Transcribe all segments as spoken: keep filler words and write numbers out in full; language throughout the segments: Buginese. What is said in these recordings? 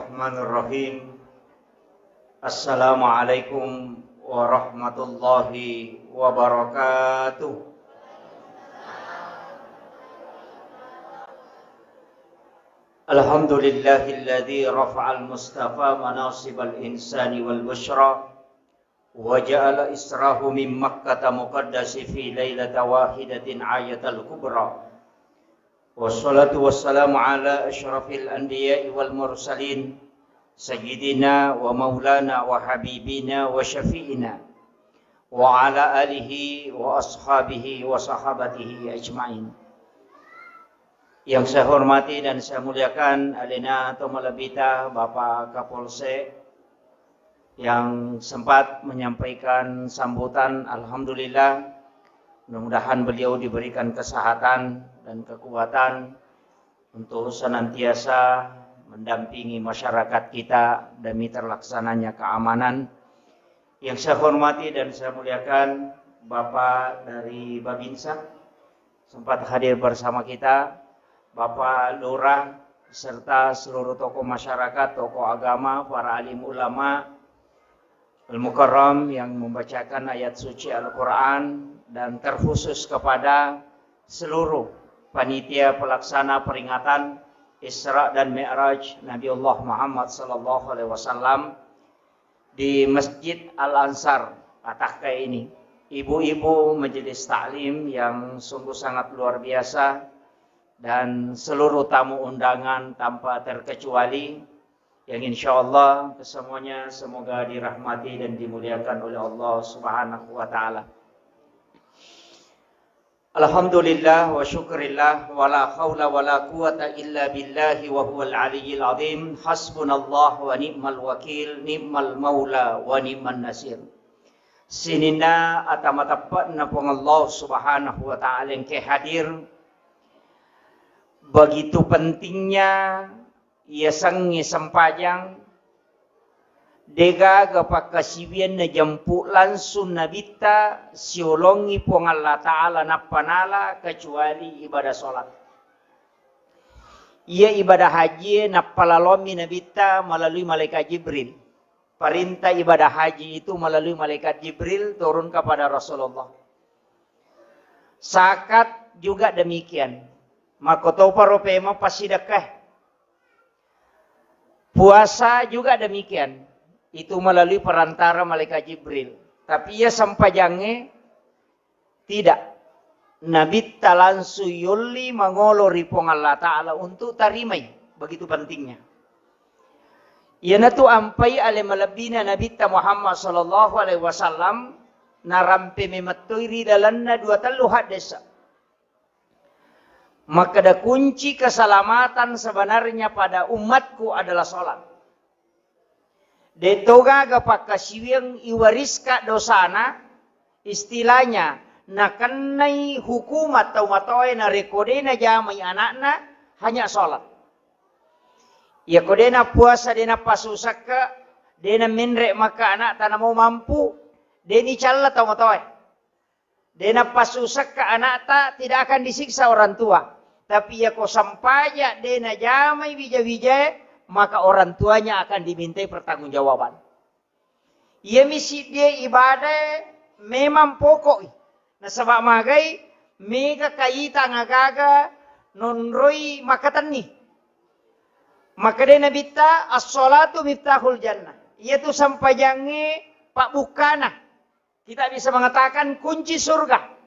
Bismillahirrahmanirrahim. Assalamualaikum warahmatullahi wabarakatuh. Alhamdulillahilladzi rafa'al mustafa manasibal insani wal busyra. وجعل إسراه من مكة المقدسة في ليلة واحدة آية الكبرى. والصلاة والسلام على أشرف الأنبياء والمرسلين سيدنا ومولانا وحبيبنا وشفيعنا وعلى آله وأصحابه وصحابته أجمعين. Yang saya hormati dan saya muliakan Alena Tomalebbita Bapak Kapolsek yang sempat menyampaikan sambutan. Alhamdulillah, mudah-mudahan beliau diberikan kesehatan dan kekuatan untuk senantiasa mendampingi masyarakat kita demi terlaksananya keamanan. Yang saya hormati dan saya muliakan Bapak dari Babinsa, sempat hadir bersama kita, Bapak Lurah, serta seluruh tokoh masyarakat, tokoh agama, para alim ulama, Al-Mukarram yang membacakan ayat suci Al-Quran, dan terkhusus kepada seluruh panitia pelaksana peringatan Isra dan Mi'raj Nabiullah Muhammad sallallahu alaihi wasallam di Masjid Al-Ansar Patakkai ini, ibu-ibu majelis taklim yang sungguh sangat luar biasa, dan seluruh tamu undangan tanpa terkecuali, yang insya Allah kesemuanya semoga dirahmati dan dimuliakan oleh Allah Subhanahu wa Ta'ala. Alhamdulillah wa syukurillah, wa la haula wa la quwata illa billahi wa huwal aliyyil azim. Hasbunallah wa ni'mal wakil, ni'mal maula wa ni'man nasir. Sininna ata mateppe'na Puang Allah Subhanahu wa Ta'ala engke hadir, begitu pentingnya yasengnge sempajang, degaga pakkasiwiang najempu langsung Nabitta siolongi Puang Allah Ta'ala nappa nala kecuali ibadah sholat. Iya ibadah haji e nappa lalommi Nabitta melalui malaikat Jibril. Perintah ibadah haji itu melalui malaikat Jibril turun kepada Rasulullah. Zakat juga demikian. Makkotoparo pemeng passidekkae. Puasa juga demikian. Itu melalui perantara malaikat Jibril. Tapi iya sempajangnge tidak. Nabitta langsung yolli mangolo ri Puang Allah Ta'ala untuk tarimai. Begitu pentingnya. Iyanatu ampai ale malebbina Nabitta Muhammad sallallahu alaihi wasallam narampe memettoi ri lalenna dua tellu haddesa. Makkeda kunci keselamatan sebenarnya pada umatku adalah sholat. De' to gaga pakkasiwiang iwariska dosana, istilahnya nakennai hukumat tau matoae narekko de' najamai anakna, hanya sholat. Iyako de' nappuasa, de' nappasusakka, de' namenre' maka anakta namo mampu, de' nicalla tau matoae. De' napassusakka anakta, tidak akan disiksa orang tua. Tapi iyako sampaja de' najamai wija-wijae, maka orang tuanya akan dimintai pertanggungjawaban. Iyami siddie ibadae memang pokok i. Nasaba magai mega kaitang agaga nonroi makatenni. Makkedai Nabitta, "As-sholatu miftahul jannah." Iyatu sampajangnge pabbukkana. Kita bisa mengatakan kunci surga.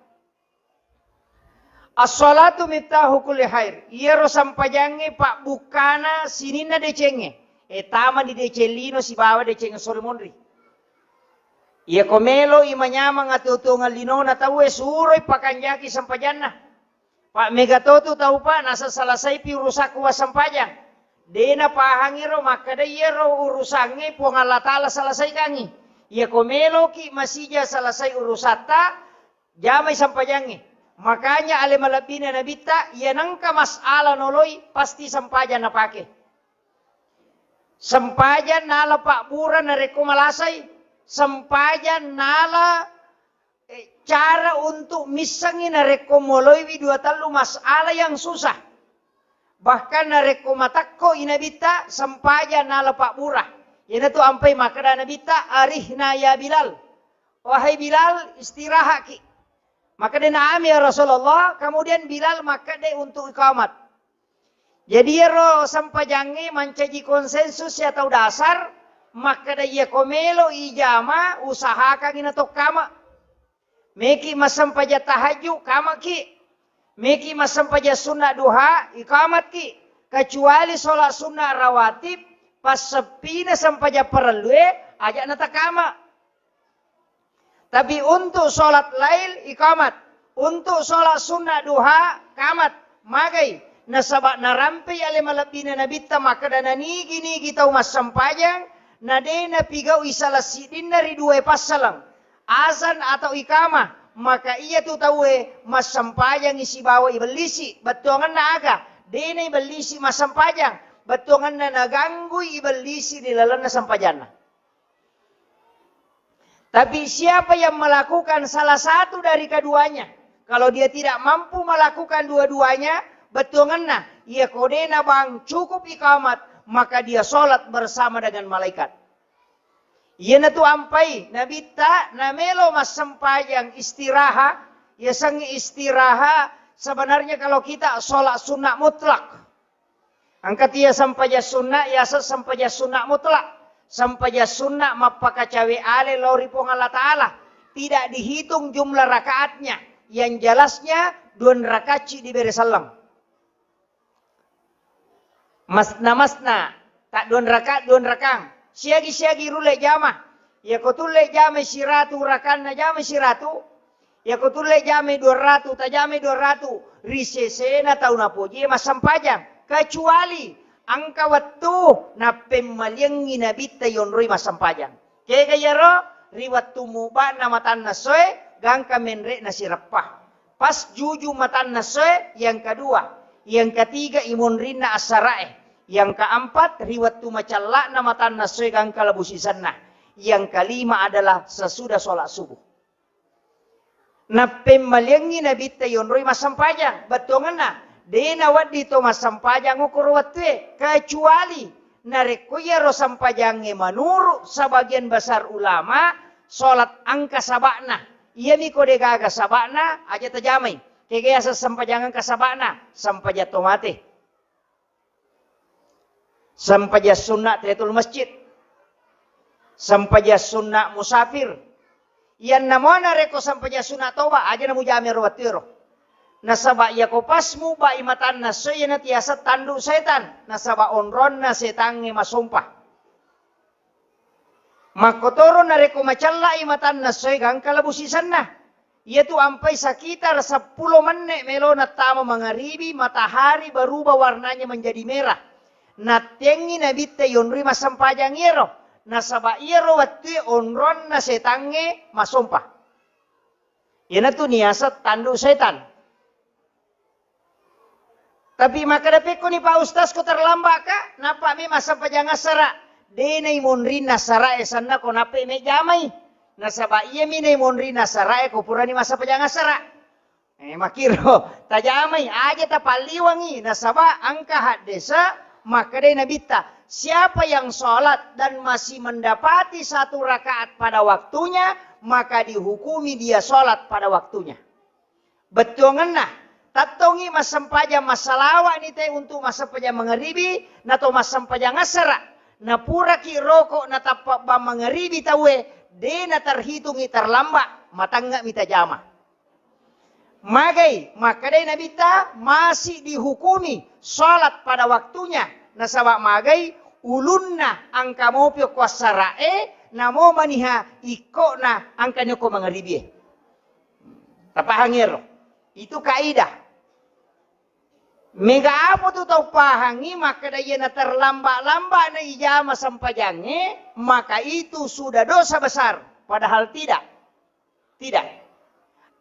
As-sholatu miftahu kulli khair. Iyaro sampajangnge pabbukkana sininna decengnge. E, tama di deceng lino sibawa deceng sori monri. Iyako melo i manyameng atuo-tuongeng linona tauwe, suroi pakanjaki sampajanna. Pak, mega to tu tau, Pak, nasa selesaipi urusakku wassempajang. De' napahangi ro makkeda iyaro urusangnge Puang Allah Ta'ala selesaikangngi. Iyako meloki masija selesai urusatta, jamai sempajangnge. Makanya ale malebbina Nabitta, iya nengka masalah noloi, pasti sempajang napake. Sempajang nala pabbura narekko malasai, sempajang nala eh, cara untuk missengngi narekko moloiwi dua tellu masalah yang susah. Bahkan narekko matekko i Nabitta, sempajang nala pabbura. Iyanatu ampai makkeda Nabitta, "Arihna ya Bilal." Wahai Bilal, istirahatki. Makkeda, "Na'am ya Rasulullah." Kemudian Bilal makkeda untuk iqamat. Jadi iyaro sempajangnge mancaji konsensus ya tau dasar, makkeda, "Iya ko melo ijama, usahakangi natokkama." Meki massempajang tahajud, kamaki. Meki massempajang sunna duha, ikamatki. Kecuali sholat sunna rawatib, passeppina sempajang parellue, aja natakama. Tapi untuk sholat lail, ikamat. Untuk sholat sunna duha, kamat. Magai. Nasaba narampei ale malebbina Nabitta makkeda, nanigi-nigi tau massempajang, na de napigau'i salah siddinna ri duae passaleng. Azan atau ikamah, maka iyatu tauwe massempajangngi sibawa ibellisi. Bettuangenna aga? Dena ibellisi massempajang. Bettuangenna naganggui ibellisi ri lalenna sempajanna. Tapi siapa yang melakukan salah satu dari keduanya, kalau dia tidak mampu melakukan dua-duanya, bettuangenna, iya ko dena bang cukup ikamat, maka dia sholat bersama dengan malaikat. Iyanatu ampai Nabitta namelo massempajang istiraha, yasengnge istiraha, sebenarnya kalau kita sholat sunnah mutlak. Engka tia sempajang sunnah, yaseng sempajang sunnah mutlak. Sempajang sunnah mappakacawe ale lao ri Puang Allah Ta'ala. Tidak dihitung jumlah rakaatnya. Yang jelasnya, dua rakaatci dibere selleng. Masna-masna, tak dua rakaat, dua rakang. Siagi-siagi rulle jama. Iya ko tulle jamai siratu rakanna, jamai siratu. Iya ko tulle jamai dua ratu, tajamai dua ratu. Ri sesena tau napoji massempajang. Kecuali engka wettu nappemmaliangngi Nabitta yonroi massempajang. Kega iyaro? Ri wettu mubana matanna soe, gangka menre'na sireppa. Pas juju matanna soe, yang kedua, yang ketiga imonrinna assara'e, yang keempat ri wettu macella'na matanna soe gangka labu sisenna, yang kelima adalah sesudah sholat subuh. Nappemmaliangngi Nabitta yonroi massempajang, bettuangenna de nawedding to massempajang okkoro wettue, kecuali narekko iyaro sempajangnge menurut sebagian besar ulama, sholat engka saba'na. Iyami ko degaga saba'na, aja tajamai. Kega yaseng sempajang engka saba'na? Sempajang to mate. Sempajang sunna tahiyatul masjid. Sempajang sunna musafir. Iyanna mo narekko sempajang sunna toba, aja namujamai ro wettuero. Nasaba iya ko pas mubai matanna soe, iyana tiaseng tandu setan. Nasaba onronna setangnge masompa. Makkotoro narekko macellai matanna soe gangka labu sisenna. Iyatu ampai sekitar seppulo menne' melona tama mangaribi, matahari berubah warnanya menjadi merah. Nattengngi Nabitta yonroi massempajang iyaro. Nasaba iyaro wettue onronna setangnge masompa. Iyanatu niaseng tandu setan. Tapi makkeda, "Pekkoni Pak Ustaz, ko terlambat ka?" Nappa mi massempajang assara. De naimonrinna assara e sanna ko nappa me jamai. Nasaba iyami naimonrinna assara e ko purani massempajang assara. Eh, makkiro tajamai, aja tapalliwangi. Nasaba engka haddese makkedai Nabitta, "Siapa yang sholat dan masih mendapati satu rakaat pada waktunya, maka dihukumi dia sholat pada waktunya." Bettuangenna, tettongngi massempajang, massalawa'ni te untuk massempajang mangaribi, nato massempajang assara. Napuraki roko natappa bang mangaribi tauwe, de naterhitungi terlambat, matangnge'mi tajama. Magai, makkedai Nabitta, masih dihukumi sholat pada waktunya. Nasaba magai, ulunna engka mopi okko assara'e, namo maniha ikkona engkani okko mangaribie. Tapahangi ero. Itu kaidah. Mega apa tu tau pahangi makkeda iyana terlambat-lambat na ijama sempajangnge, maka itu sudah dosa besar. Padahal tidak. Tidak.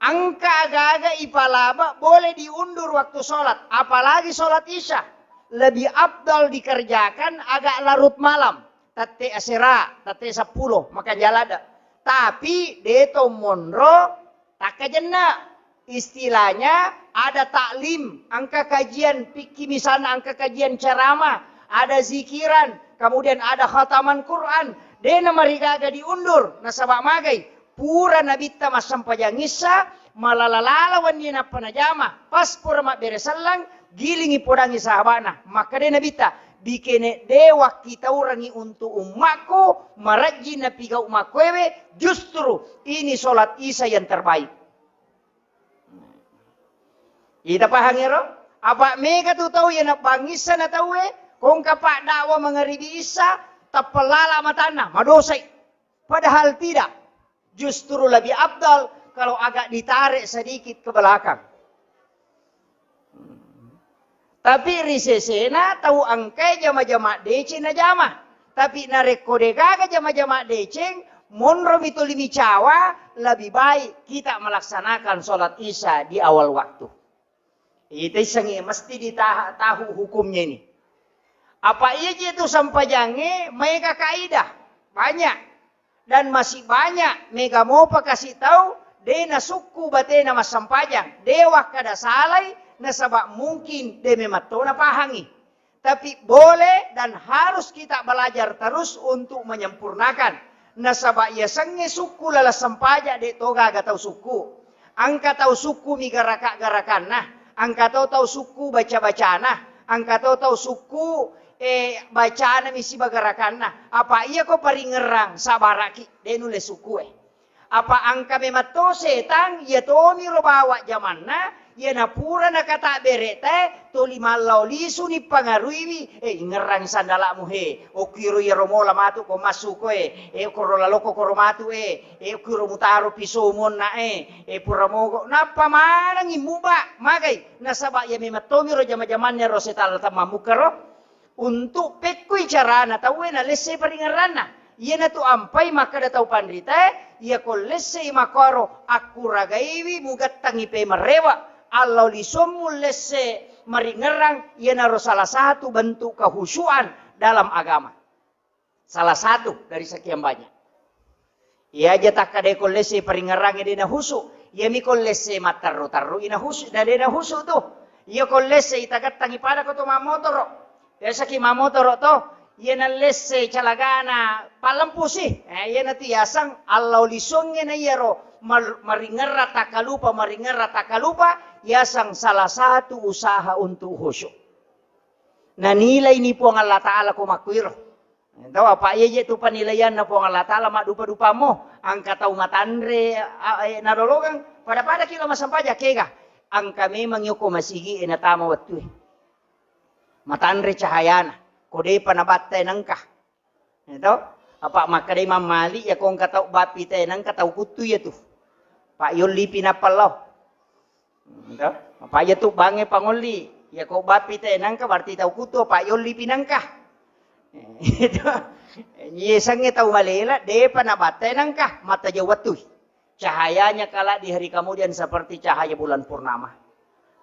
Engka aga-aga ipalaba boleh diundur waktu sholat, apalagi sholat isya. Lebih afdal dikerjakan agak larut malam, tette asera, tette seppulo, maka jalada. Tapi deto monro takkajenna. Istilahnya ada taklim, engka kajian fikih misalnya, engka kajian ceramah, ada zikiran, kemudian ada khataman Quran. De' namarigaga diundur, nasaba' magai pura nabitta massempajang issa, malala-lala wenni nappa najama, pas pura mabbere sellang, gilingi podangi sahaba'na, makkeda nabitta, bikene de' wakkitaurangi untuk ummakku, marajjing napigau makkuewe, justru ini sholat isya yang terbaik. Ita pahang ero? Apa mega tu tau iya nabbangissa na tauwe, kongka pak dakwa mangaribi issa, tappellala matanna, madosai. Padahal tidak. Justru lebih afdal kalau agak ditarik sedikit ke belakang. Tapi ri sesena tau engkai jama-jama deceng najama. Tapi narekko degaga jama-jama deceng, monromi tuli micawa, lebih baik kita melaksanakan sholat isya di awal waktu. Ita issengngi mesti ditaha-, tahu hukumnya ini. Apa iya je tu sempajangnge maega kaidah? Banyak. Dan masih banyak mega mopa kasi tau de nasukku batena massempajang, de wakkada salai, nasaba mungkin de mematto napahangi. Tapi boleh dan harus kita belajar terus untuk menyempurnakan. Nasaba yasengnge sukku laleng sempaja de to gaga tau sukku. Engka tau sukku mi garaka-garakanna, engka to tau sukku baca-bacana, engka to tau sukku, eh, bacana mi siba garakanna. Apa iya ko paringerrang sabaraki, de nulle sukku e. Apa engka memang to setang, iya tomiro bawa jamanna, iya napura nakata bereta, toli mallao lisuni pangaruiwi, eh, ingerrang sandalamu he, okkiro iyaro mola matu ko massu koe, eh, koro laloko koro matu e, eh, okkiro mutaro piso monna e, eh, pura mogo, nappa manengi muba, magai, nasaba iya memang tomiro jama-jamanna ro setang tamammukaro. Untuk pekkui carana tauwe nalessei paringerranna. Iyanatu ampai makkeda tau panritae, iyako lessei makkoro akkuragaiwi mugattangi pemerrewa, allau lisommu lesse maringerrang, iyanaro salah satu bentuk kehusuan dalam agama. Salah satu dari sekian banyak. Iya aja takkadai ko lesse paringerrangnge de nahusu. Iyami ko lesse matterru-terru ina husu, na de nahusu tu. Iya ko lesse itagattangi pada ko to mamotoro. Biasaki mamotoro to, iya na lesse calagana pallempusi. Eh, iya natu yasang allau lisungnge na iyaro mar-, maringerra takalupa, maringerra takalupa, yasang salah satu usaha untuk khusyuk. Nanilai ni Puang Allah Ta'ala ko makkuiro. Tau apa iya je tu penilaianna Puang Allah Ta'ala maddupa-dupammo, engka tau matanre, a, e, nalolongeng, pada-pada ki lo massempajang kega, engka memang yoko masigi e natama wettue. Matanre cahayana, ko depa nabatta e nengka. Ya tau? Apa makkedai Imam Malik, ya ko engka tau bappi te nengka tau kuttu ya tu. Pak yolli pi nappa lao. Ento? Apa iya tu bangnge pangolli. Iya ko bappi te nengka berarti tau kutu apa yolli pi nengka. Itu. Iya sengnge tau malela, depa nabatta nengka, matajeng wettui. Cahayanya kala di hari kemudian seperti cahaya bulan purnama.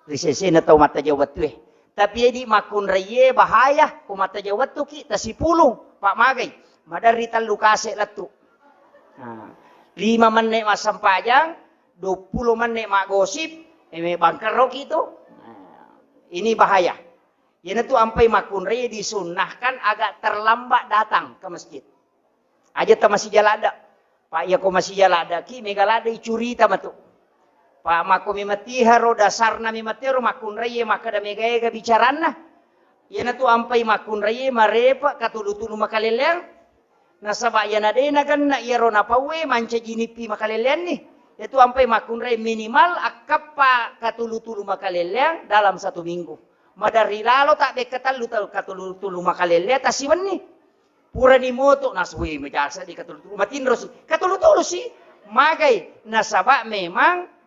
Ri sesena tau matajeng wettue. Tapi edi makkunraie bahaya, ko matajeng wettuki tasipulung, pak magai. Maderri tellu kase lettu. Nah, lima menne massempajang, duappulo menne maggosip, eh, me bangkerroki tu. Nah, ini bahaya. Iyanatu ampai makkunrai disunnahkan agak terlambat datang ke masjid. Aja ta masija ladde. Pak, iya ko masija laddeki, mega ladde icurita matu. Pak, makko memang tiharo dasarna memang tero makkunrai makkeda mega-ega bicaranna. Iyanatu ampai makkunrai marepe katulu-tulu makalelleang. Nasaba iyana de nagenna iyaro napauwe mancaji nippi makalelleanni. Iyatu ampai makkunrai minimal akkappa katulu-tulu makalelleang dalam satu minggu. Maderri lalo tabbe katellu, katulu-tulu makalelleang tasiwenni. Purani moto nasui majasa di katulu-tulu. Matinrosi. Katulu-tulusi. Magai. Nasaba memang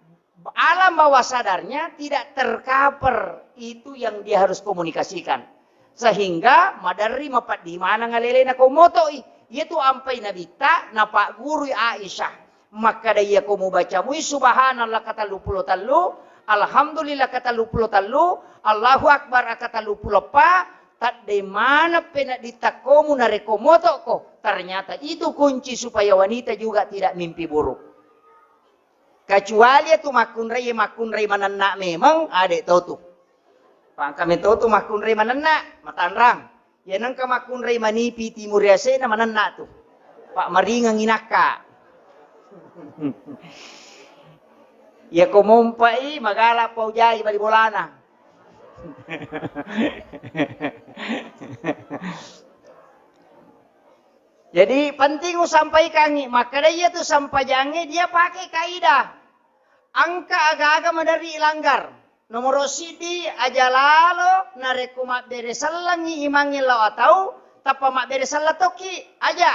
alam bawah sadarnya tidak tercover itu yang dia harus komunikasikan. Sehingga maderri mapeddi maneng alelena ko motoi. Iyatu ampai nabitta napaggurui Aisyah. Makkeda iyako mubaca mui subhanallah katelluppulo tellu, alhamdulillah katelluppulo tellu, Allahu akbar katelluppulo eppa, tadde maneng peneddi takkomu narekko motoko. Ternyata itu kunci supaya wanita juga tidak mimpi buruk. Kecuali iyatu makkunrai, makkunrai manenna memeng, ade totu. Pangka metotu makkunrai manenna, matanrang. Iya nengka makkunrai manipi timur yasena manenna tu. Pak maringang inakka. Iya ko mompai magala paujai bali bolana. Jadi penting usampaikangi, makkeda iyatu sampajangnge dia pakai kaidah. Engka aga-aga maderri ilanggar. Nomoro siddi, aja lalo narekko mabbere sellengngi imangnge lao atau tappa mabbere selleng tokki, aja.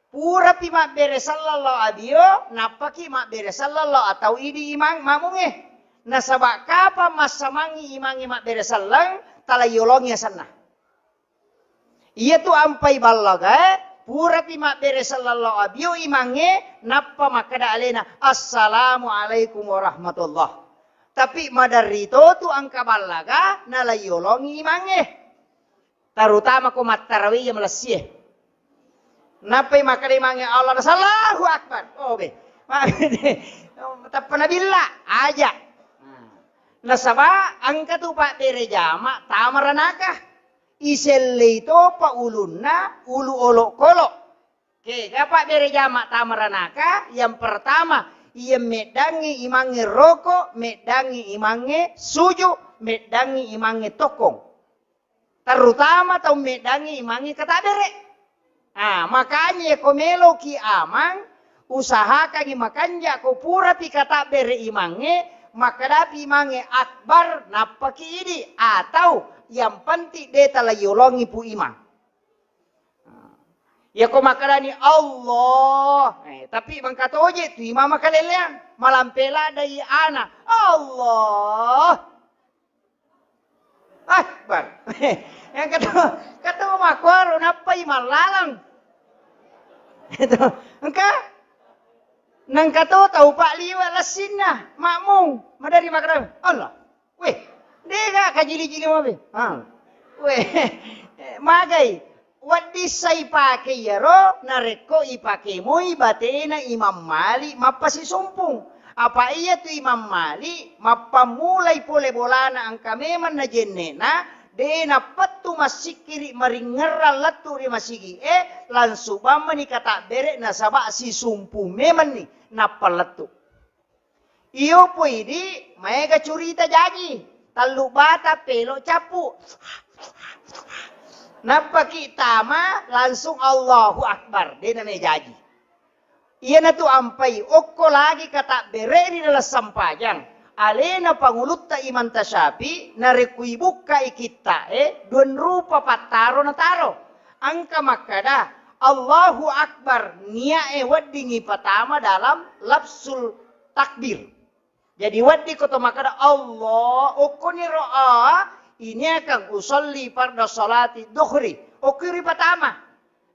Purapi mabbere selleng lao abio, nappaki mabbere selleng lao atau idi imang mamungnge. Nasaba kapang massamangngi imangnge mabbere selleng, tala yolongi asenna. Iyatu ampai ballagae, purapi mabbere selleng lao abio imangnge, nappa makkeda alena, "Assalamualaikum warahmatullah." Tapi maderri totu engka ballaga, nalaiyolongi imangnge. Terutama ko mattarawe iya malessie. Nappai makkeda imangnge, "Allah, Allahu Akbar." Oh, be. Tappa nabilla, aja. Nasaba engka tu pabbere jama tama ranaka. Isellei topa ulunna ulu olokolo. Kega pabbere jama tama ranaka? Yang pertama, iya meddangngi imangnge roko, meddangngi imangnge suju, meddangngi imangnge tokkong. Terutama tau meddangngi imangnge katabbere. Ah, makanya ko meloki amang, usahakangi makanja ko purapi katabbere imangnge, makkadapi imangnge akbar, nappaki idi, atau yang penting de tala yolongi pu imang. Iya ko makkedani Allah, eh, tapi mengkatoje tu imang makaleleang, malampe ladai ana, Allah. Akbar. Yang ketemu, ketemu makkuaro nappai mallalang. Itu. Engka? Nengka to tau pak liwa lessinna, makmung, madari makkeda, Allah. Weh, dega kajili-jili mabe. Ha. Weh, magai. Wedding sai pake iyaro narekko ipake moi batena Imam Malik mappasisumpung. Apa iyatu Imam Malik mappammulai pole bolana engka memang najenne'na, de nappettu massikkiri maringngerrang lettu ri masigi e, langsung bammani katabbere nasaba sisumpung memanni nappa lettu. Iyo poidi maega curita jaji, tellu bata pelo cappu. Nappaki tama langsung Allahu Akbar, de name jaji. Iyanatu ampai okko lagi katabbere ri dalam sempajang. Alena pangulutta Imam Tasyafi narekko ibukkai kitta e, dua rupa pattaro nataro. Engka makkada Allahu Akbar, niae weddingi patama dalam lafzul takbir. Jadi wedding ko to makkeda Allah, okkoniro a, ini akan usolli farda salati dhuhri. Okko ripatama.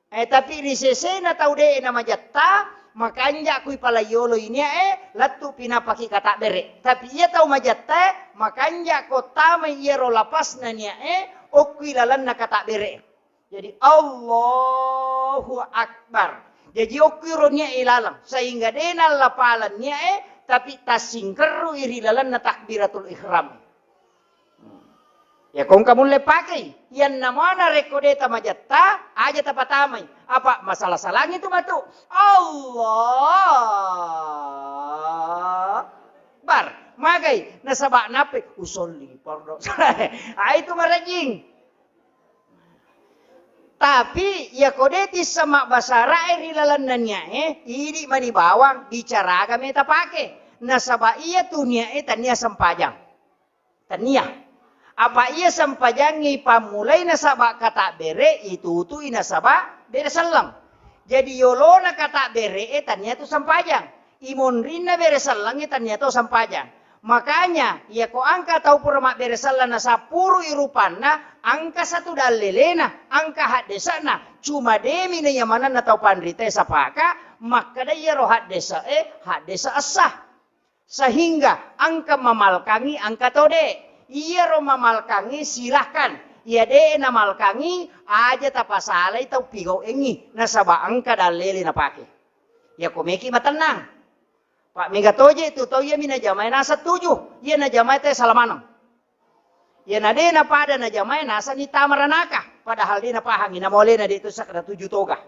Eh, tapi ri sesena tau de na majetta, makanja kui palaiyolo ini e, lettu pinapaki katabbere. Tapi iya tau majetta, makanja ko tamai iyaro lapasna nia e, okkui lalenna katabbere. Jadi Allahu Akbar. Jadi okkuiro nia e lalang sehingga de nallapaleng nia e, tapi tassingkerru iri lalenna takbiratul ihram. Ya kongka mulle pakai. Yanna mana rekko de tamajatta, aja tapatamai. Apa masalah-salangi tu matu. Allah Akbar. Magai nasaba nape usolli pardo. Ah, itu marajing. Tapi iya ko de tissa mabbasarae ri lalenna niae, idi mani bawang bicaraga meta pake. Nasaba iya tu niae tania sempajang. Tania. Apa iya sempajangngi pammulai nasaba katabbere, itutui nasaba bere selleng. Jadi yolona katabbere e tania tu sempajang. Imonrinna bere sellengnge tania to sempajang. Makanya, iya ko engka tau pura mabbere selleng nasappurui rupanna, engka satu dallelena, engka haddese'na, cuma demi na iya manenna tau panritae sapaka, makkeda iyaro haddese e, haddese essa. Sehingga engka mamalkangi, engka to de. Iyaro mamalkangi, silahkan. Iya de namalkangi, aja tapasalai tau pigauengngi, nasaba engka dallele napake. Iya ko meki matennang. Pak mega toje tu tau iya mi najamae naseng tuju, iya najamae te sala maneng. Iya na de na pada najamae naseng ni tama ranaka, padahal de napahangi namolena de tu sakra tuju toga.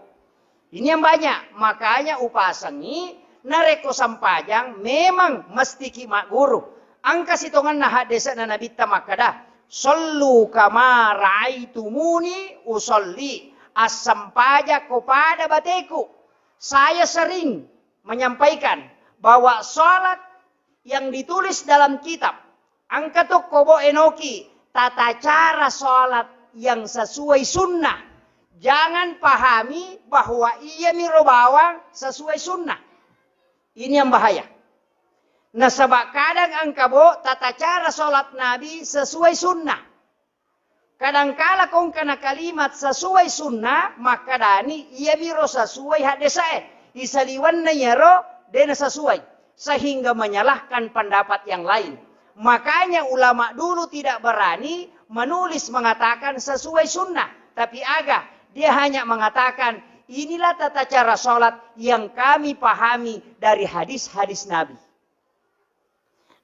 Ini yang banyak, makanya upasengi narekko sempajang memang mesti ki magguru. Engka sitongenna haddese'na Nabitta makkeda, "Shollu kama raaitumuni usolli." Assempajakko pada bateku. Saya sering menyampaikan bahwa sholat yang ditulis dalam kitab, engka tokko bo enoki tata cara sholat yang sesuai sunnah. Jangan pahami bahwa iya miro bawang sesuai sunnah. Ini yang bahaya. Nasaba kadang engka bo tata cara sholat Nabi sesuai sunnah. Kadangkala kongkana kalimat sesuai sunnah, makkadani iyamiro sesuai haddesae. Isaliwenna iyaro dena sesuai, sehingga menyalahkan pendapat yang lain. Makanya ulama dulu tidak berani menulis mengatakan sesuai sunnah. Tapi aga, dia hanya mengatakan, "Inilah tata cara sholat yang kami pahami dari hadis-hadis Nabi."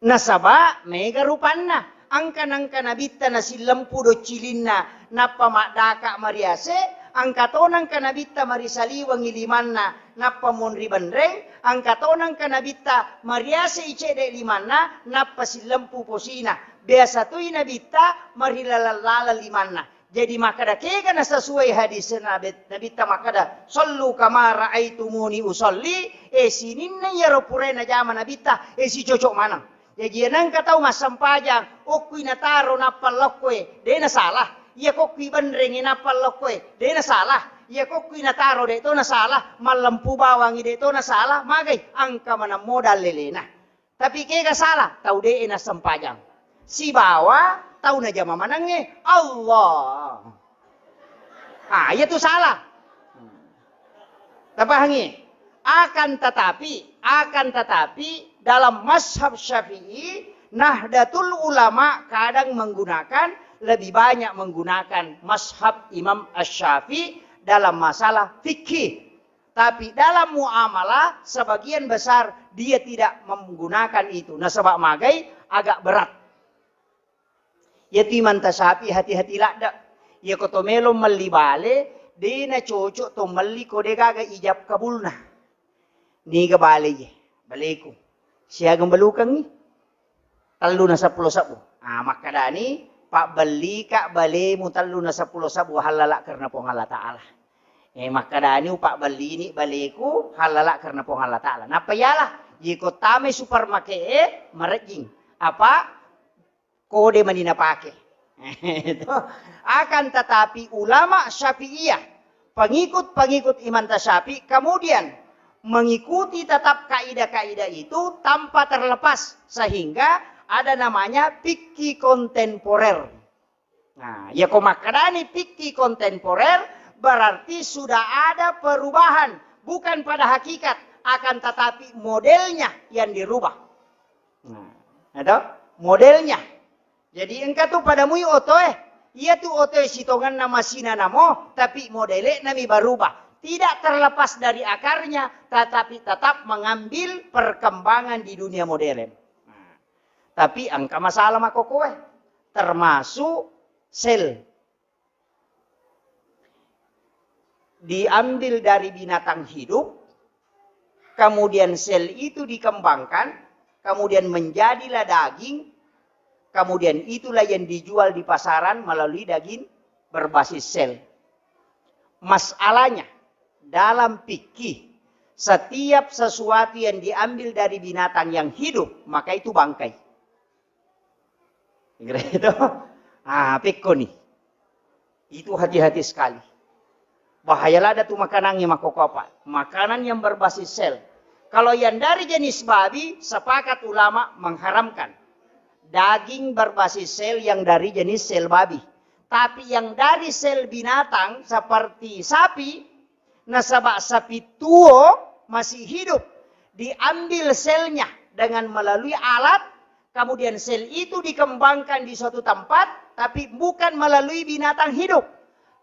Nasaba mega rupanna, engka nengka nabitta nasillempu doccilinna, nappa maddaka mariase, engka to nengka nabitta marisaliwengi limanna, nappa monri benreng, engka to nengka nabitta mariase icedde limanna, nappa sillempu posina. Biasa toi nabitta marilaleng-laleng limanna. Jadi makkeda kega nasasuai hadis Nabi-, Nabitta makkeda, "Shollu kama raaitumuni usolli," eh, sininna iyaro purae najama Nabitta, eh, sicocok maneng. Jaji nengka tau massempajang, okkui nataro nappa lokkoe, de nasalah. Iya kokkui benrengi nappa lokkoe, de nasalah. Iya kokkui nataro de to nasalah, mallempu bawangi de to nasalah, magai engka maneng modal lelena. Tapi kega salah? Tau de'e nassempajang. Sibawa tau najama manengnge Allah. Ah, iya tu salah. Tapahangi? Akan tetapi, akan tetapi dalam mazhab Syafi'i, Nahdlatul Ulama kadang menggunakan, lebih banyak menggunakan mazhab Imam Asy-Syafi'i dalam masalah fikih. Tapi dalam muamalah, sebagian besar dia tidak menggunakan itu. Nasaba magai agak berat. Iyatu Imanta Syafi'i hati-hati ladde. Iyako to melo melli bale, de nacocok to melli ko de gaga ijab kabulna. Niga bale iye? Baleku. Siaga melukangngi? Tellu na seppulo sebbu. Ah, makkadani, "Pabbellika balemu tellu na seppulo sebbu hallala karena Puang Allah Ta'ala." Eh, makkadani, "Upabbellini baleku hallala karena Puang Allah Ta'ala." Nappa iyalah, iko tamai supermarket e, marejjing. Apa? Kode mani napake. Itu. Akan tetapi ulama Syafi'iyah, pengikut-pengikut Imam Syafi'i, kemudian mengikuti tetap kaidah-kaidah itu tanpa terlepas, sehingga ada namanya fikih kontemporer. Nah, ya ko makkedani fikih kontemporer, berarti sudah ada perubahan, bukan pada hakikat, akan tetapi modelnya yang dirubah. Nah, itu modelnya. Jadi engka tu pada mui otoe. Iya tu otoe sitongenna masina namo, tapi modele'na mi barubah. Tidak terlepas dari akarnya, tetapi tetap mengambil perkembangan di dunia modern. Nah, tapi engka masalah makokoe, termasuk sel. Diambil dari binatang hidup, kemudian sel itu dikembangkan, kemudian menjadilah daging, kemudian itulah yang dijual di pasaran melalui daging berbasis sel. Masalahnya, dalam fikih, setiap sesuatu yang diambil dari binatang yang hidup, maka itu bangkai. Kira itu. Ah, pekko nih. Itu hati-hati sekali. Bahaya lada tu makanan yang makokopa. Makanan yang berbasis sel. Kalau yang dari jenis babi, sepakat ulama mengharamkan. Daging berbasis sel yang dari jenis sel babi. Tapi yang dari sel binatang seperti sapi, nasaba sapi tuo masih hidup, diambil selnya dengan melalui alat, kemudian sel itu dikembangkan di suatu tempat, tapi bukan melalui binatang hidup.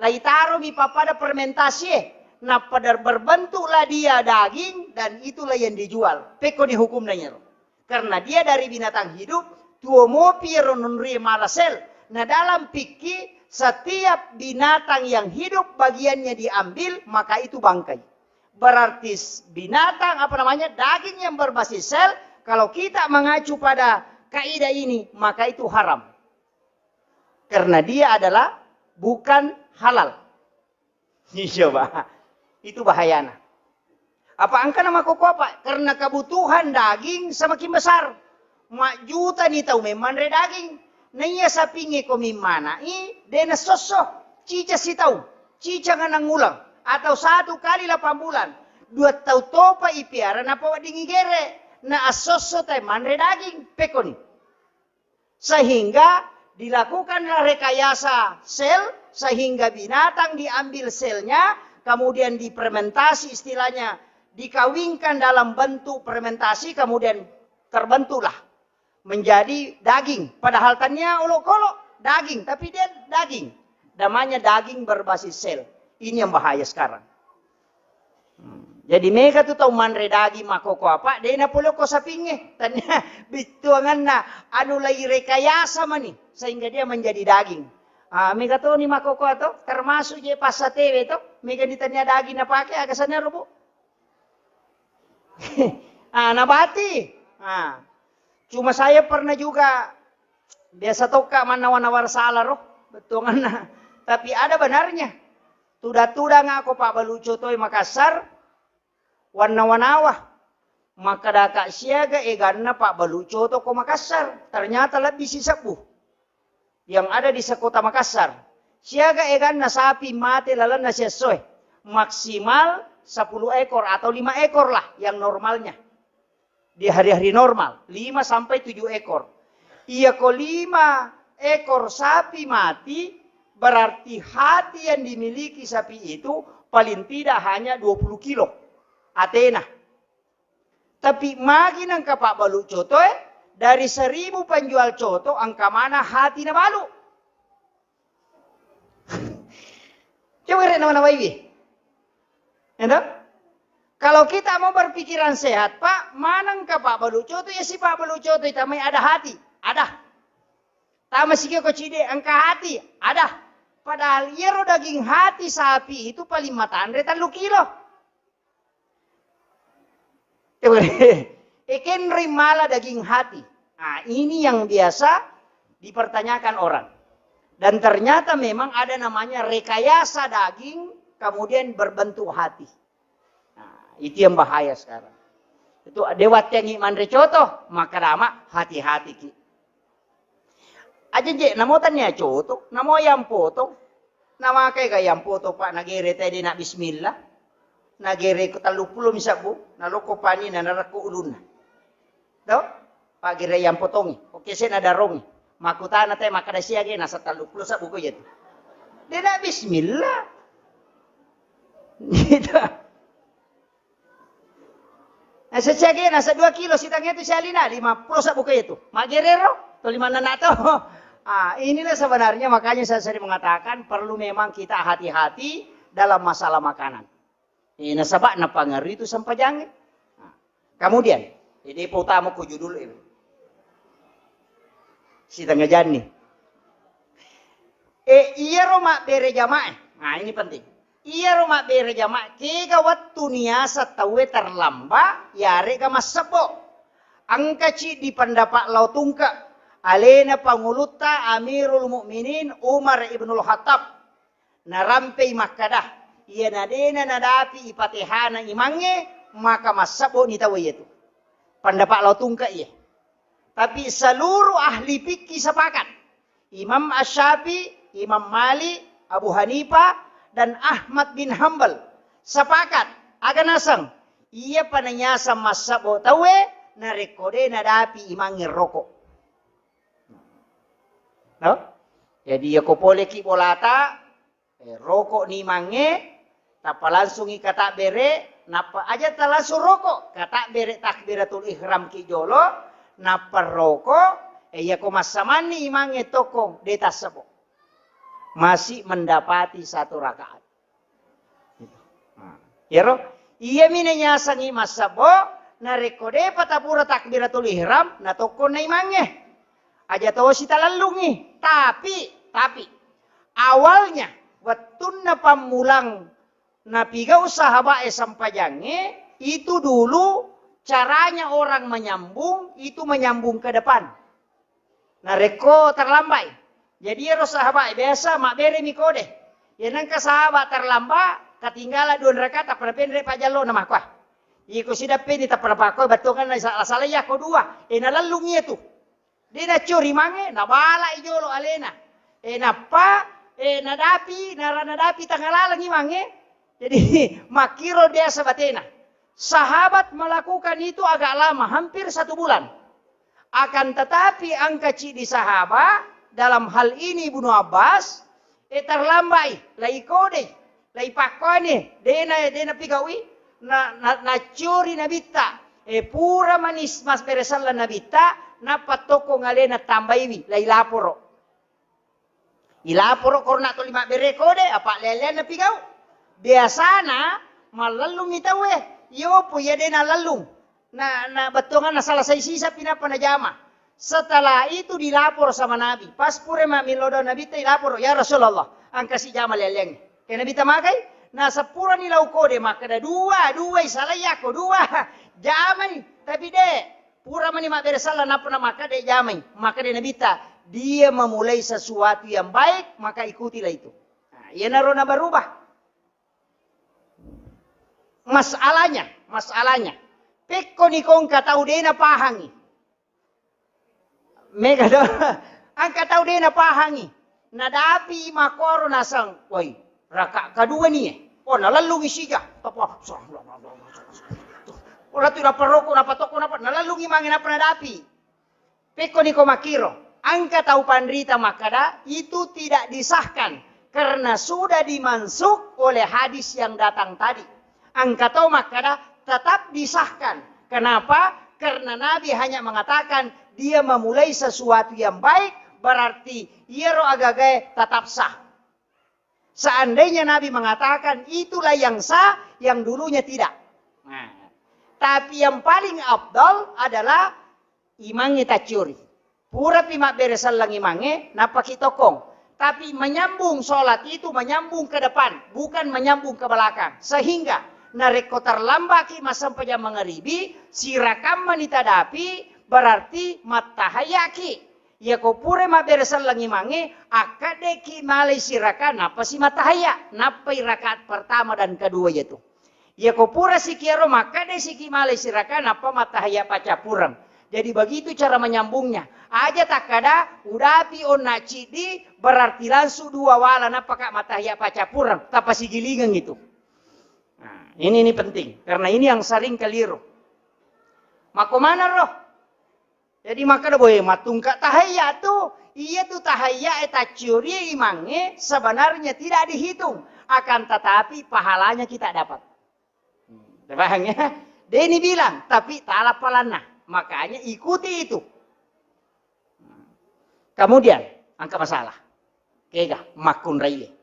Laitaromi pappada fermentasi, eh, Nappa dar-, berbentuklah dia daging dan itulah yang dijual. Pekkoni hukumna iyaro. Karena dia dari binatang hidup, tuo mopi iyaro nonrie mala sel. Nah, dalam fikih, setiap binatang yang hidup bagiannya diambil, maka itu bangkai. Berarti s-, binatang, apa namanya, daging yang berbasis sel, kalau kita mengacu pada kaidah ini, maka itu haram. Karena dia adalah bukan halal. Iya, Pak. Itu bahayana. Apa engkana makkokkoe, Pak? Karena kebutuhan daging semakin besar. Majjutani tau memmanre daging. Naiya sapingnge ko mimmanai, de' nassosso. Cica sitau, cica nganang ulang, atau satu kali delapan bulan. Dua tau topa ipiara, nappa wedding igere. Na assosso tae manre daging. Pekkoni. Sehingga dilakukanlah rekayasa sel, sehingga binatang diambil selnya, kemudian difermentasi, istilahnya dikawinkan dalam bentuk fermentasi, kemudian terbentuklah menjadi daging. Padahal tania olokolo daging, tapi dia daging. Namanya daging berbasis sel. Ini yang bahaya sekarang. Hmm. Jadi mega tu tau manre daging makkokkoe, apa, de' napolokko sapingnge. Tania bittuanganna anu lai rekayasa mani sehingga dia menjadi daging. Ah, mega toni makkokkoe to, termasuk je passatewe to, mega ni tania daging napake, aga sanna ro, Bu? Ah, nabati. Ah. Cuma saya pernah juga, biasa tokka mannawa-nawa sala ro, bettuanganna. Tapi ada benarnya. Tudang-tudang ako pabbalu cotoe Makassar, wannawa-nawa. Makkadaka siaga eganna pabbalu coto ko Makassar. Ternyata lebbi sisebbu yang ada di sekota Makassar. Siaga eganna sapi mate lalenna siessoe. Maksimal sepuluh ekor atau lima ekor lah yang normalnya. Di hari-hari normal, lima sampai tujuh ekor. Iya ko lima ekor sapi mati, berarti hati yang dimiliki sapi itu paling tidak hanya dua puluh kilo atena. Tapi magi nengka pabbalu cotoe, dari seribu penjual coto, engka mana hati nabalu. Coba rek nawa-nawaiwi. Ya toh? Kalau kita mau berpikiran sehat, Pak, manengka pabbalu coto, ya si pabbalu coto, tamai ada hati. Ada. Tama sikio ko cide, engka hati. Ada. Padahal iyaro daging hati sapi itu paling matanre tellu kilo. Ekenri mala daging hati. Nah, ini yang biasa dipertanyakan orang. Dan ternyata memang ada namanya rekayasa daging, kemudian berbentuk hati. Nah, itu yang bahaya sekarang. Itu dewat yang manre coto, maka dama hati-hati ki. Aja je, namo tania coto, namo yang potong. Namakai ga yang potong, Pak, nagere tadi nak bismillah. Nagere ko tellu puluh misabbu, naloko pani na narekko ulunna. To? Pak gere yang potongi. Oke, saya nadarongi. Makutana te makkada siage nasa tellu puluh sabbu ko iya tu. De nak bismillah. Gitu. Nah, sesiage nasa dua kilo sitangnge tu sialina, lima puluh sabbu ko iya tu. Magerero, to lima nana to. Ah, inilah sebenarnya makanya saya sering mengatakan perlu memang kita hati-hati dalam masalah makanan. Eh, nasaba napangaruhi tu sempajangnge. Nah, kemudian, jadi pautama ko judul ini. Sitengah jani. Eh, iyaro mabbere jamaah. Nah, ini penting. Iyaro mabbere jamaah, kega wettu niasa tauwe terlambat, yarega massebbo. Engkaci di pendapat lao tungke, alena pangulutta Amirul Mukminin Umar ibnul Khattab. Narampei makkada, iyana dena nadapi ipatehana imangnge, maka massebbo ni tauwe iyatu. Pendapat lao tungke iye. Tapi seluruh ahli fikih sepakat. Imam Asy-Syafi'i, Imam Malik, Abu Hanifah, dan Ahmad bin Hambal sepakat. Aga naseng, iya panayaseng massebbo tauwe, narekko de nadapi imangnge roko. No? Jadi, iya ko poleki bolata, eh, roko ni mange, tappa langsungi katabbere, nappa aja talangsung roko, katabbere takbiratul ihram ki jolo, nappa roko, eh, iya ko massamanni imangnge tokko, de tassebo. Masih mendapati satu rakaat. Nah, Iyaro, iyami nanyasangi massebbo, narekko de'pa tapura takbiratul ihram, natokkonna imangnge. Aja tosi talellungi. Tapi, tapi, awalnya, wettunna pammulang napigau sahabae sempajangnge, itu dulu caranya orang menyambung, itu menyambung ke depan. Narekko terlambai. Jadi ero sahabae biasa mabberemi kode. Ya nengka sahabat terlambat, ketinggalan dua rakaat, tappa napendere pajallo na makua. Iko sidappeni tappa napakoi battonganna sala-sala iya ko dua. E nalellung iya tu. De naccori mange, nabalai jolo alena. E nappa, e nadapi, nara nadapi tangalalengi mange. Jadi makkiro biasa batena. Sahabat melakukan itu agak lama, hampir satu bulan. Akan tetapi engka ciddi sahabat, dalam hal ini Ibnu Abbas, e terlambai, lai kodei, lai pakkone, dena, dena pigaui, na, na, naccori nabitta, e pura manis mas beresalla nabitta, nappa tokko ngalena tambaiwi, lai laporo. Ilaporo korona tuli mabbere kode, apa leleanna pigau. Biasana mallellungi tauwe, yopo iya dena lellung. Na, na bettuanganna selesai sisa pinappa najama. Setelah itu dilapor sama Nabi. Pas pura mammilodong Nabitta, ilapor, "Ya Rasulullah, engka sijama leleangnge." Ke Nabitta magai, na seppurani lau kode, makkeda, "Dua, dua, salai ako, dua." Jamai, tapi de, pura mani mabbere sala, nappa na makkeda jamai. Makkeda Nabitta, "Dia memulai sesuatu yang baik, maka ikutilah itu." Nah, iyanaro na berubah. Masalahnya, masalahnya, pekko ni kongka tau dena pahangi. Mega do. Angka tau de napahangi. Nadapi makoro nasang, "Woi, raka kedua ni, eh." Oh, nalellungi sija. Tapa. Ora tu napa roko, napa toko, napa. Nalellungi mange napa nadapi. Pekko ni ko makiro. Angka tau panrita makkada, itu tidak disahkan karena sudah dimansuk oleh hadis yang datang tadi. Angka tau makkada tetap disahkan. Kenapa? Karena Nabi hanya mengatakan dia memulai sesuatu yang baik, berarti iyaro agagae tetap sah. Seandainya Nabi mengatakan itulah yang sah, yang dulunya tidak. Nah, tapi yang paling afdal adalah imangnge tacciori. Purapi mabbere selleng imangnge, nappaki tokkong. Tapi menyambung sholat itu menyambung ke depan, bukan menyambung ke belakang. Sehingga narekko terlambaki massempajang mangaribi, sirakammani tadapi, berarti mattahayaki. Yako pura mabbere selleng imangnge, akkaddeki malai siraka, nappasi mattahaya, nappai rakaat pertama dan kedua yatu. Yako pura sikiaro makkeda siki malai siraka nappa mattahaya paccappureng. Jadi begitu cara menyambungnya. Aja takkada udapi onna ciddi berarti langsung dua wala nappa ka mattahaya paccappureng. Tappa sigilingeng itu. Nah, ini, ini penting karena ini yang sering keliru. Mako mana roh? Jadi makkeda boe mattungka tahayya tu, iya tu tahayya e tacciori imangnge sebenarnya tidak dihitung, akan tetapi pahalanya kita dapat. Paham ya? Deni bilang, tapi tala palanna. Makanya ikuti itu. Kemudian, angka masalah. Kega makkunraie.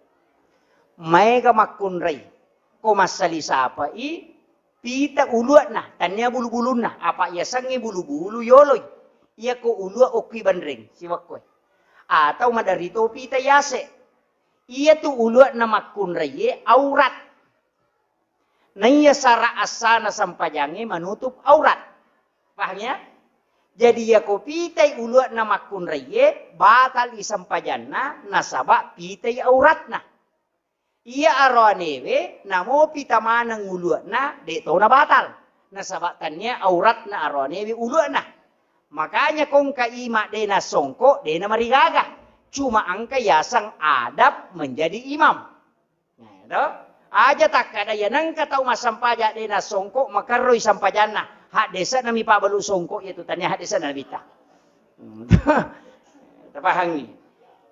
Maega makkunrai. Ko massali sapai pita ulua'na, tania bulu-bulunna. Apa yasengnge bulu-bulu yoloi. Iyako ulua okkui banreng, siwakkoe. Atau maderri to pita yase. Iyatu ulua'na makkunraie aurat. Naiya sara assana sempajangnge manutup aurat. Paham ya? Jadi yako pitai ulua'na makkunraie, batal i sempajanna, nasaba pitai auratna. Iya aroanewe, namo pita maneng ulua'na, de to nabatal. Nasaba tania auratna aroanewe ulua'na. Makanya kongka ima de nasongko, de namarigaga. Cuma engka yaseng adab menjadi imam. Nah, to? Aja takkada ya nengka tau massampaja de nasongko makerroi sampajanna. Haddese'na mi pabalu songko yatu tania haddese'na nabitta. Hmm. Tapahangi.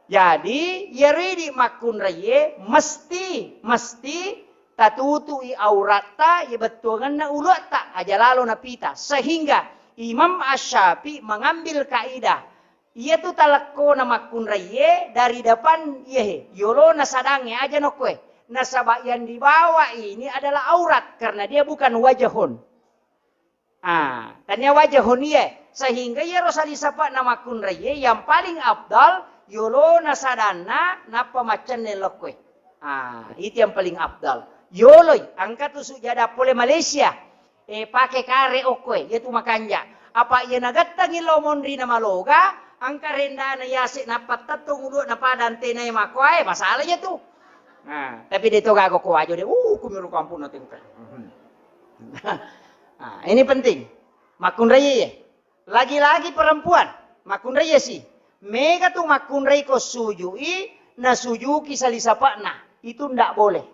Jadi, iyaro idi makkunraie mesti, mesti tatutui auratta, iya bettuangenna uluatta, aja lalo napita. Sehingga Imam Asy-Syafi'i mengambil kaidah Iyatu talekkona makkunraie dari depan iyahe, yolona sadangnge aja nokkoe. Nasaba yang dibawa ini adalah aurat karena dia bukan wajahun. Ah, tania wajahun iye. Sehingga iyaro salisapa'na makkunraiye yang paling afdal yolona sadanna nappa maccenne lokkoe. Ah, itu yang paling afdal. Yoloi, engka tu sujada pole Malaysia. Eh, pake kare okkoe, iya tu makanja. Apa iya nagattangi lo monri na maloga, engka rendana yase nappa tettong udu'na pada antenae makoae, masalah iya tu. Nah, tapi de to gaga ko wajo de, uh, kumiro kampung na tengka. Ah, ini penting. Makkunraiye. Lagi-lagi perempuan, makkunraiye si. Mega tu makkunrai ko sujui, nasujuki salisapa'na. Itu ndak boleh.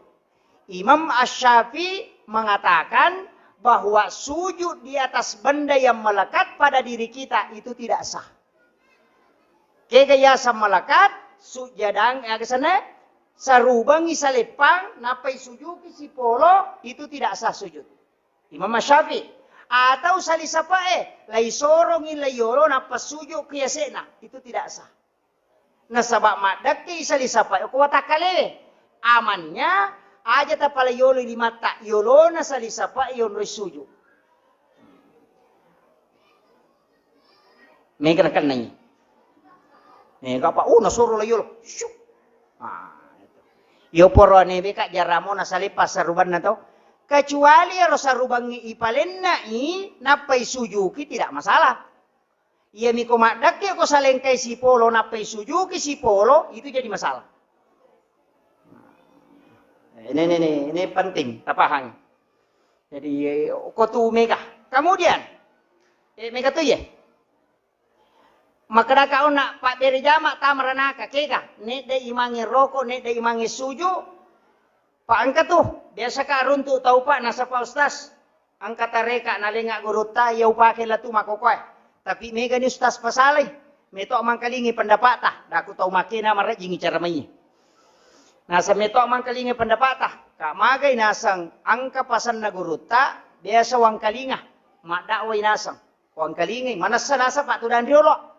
Imam Asy-Syafi'i mengatakan bahwa sujud di atas benda yang melekat pada diri kita itu tidak sah. Kega yaseng melekat, sujadang, ya, kesana, sarubangi saleppang, nappai sujuki sipolo, itu tidak sah sujud. Imam Syafi'i. Atau salisapa'e, lai sorongi lai yolo, nappa suju ki yase'na, itu tidak sah. Nasaba maddekke salisapa'e ko watakkalewe. Amannya, aja tapala yolo limatta, yolona salisapa'e yonroi suju. Mega nakennangi. Eh, gapa, uh, nasoro lai yolo. Syuk. Ah, itu. Yo poro newe ka jaramo nasale passarubanna to. Kecuali ero sarubangngi ipalenna'i, nappai sujuki, tidak masalah. Iya miko maddekke ko salengkai sipolo, nappai sujuki sipolo, itu jadi masalah. Ini, ini, ini, ini penting, tapahang. Jadi, eh, ko tu mega. Kemudian, eh, mega tu ye. Makkedaka onna pabbere jama tama ranaka, kega, nedda imangnge roko, nedda imangnge suju, pa engka tu, biasa ka runtu tau pa, nasaba ustaz, engka tareka nalenga gurutta, iya upake latu makokoe. Tapi mega ni ustaz pasalai, meto mangkalingi pendapata, daku tau makena marejjingi cara mai. Nasa meto mangkalingi pendapata, ka magai naseng engka pasanna gurutta, biasa wangkalinga, maddakwai naseng. Wangkalingai, manessa nasaba tudang riolo.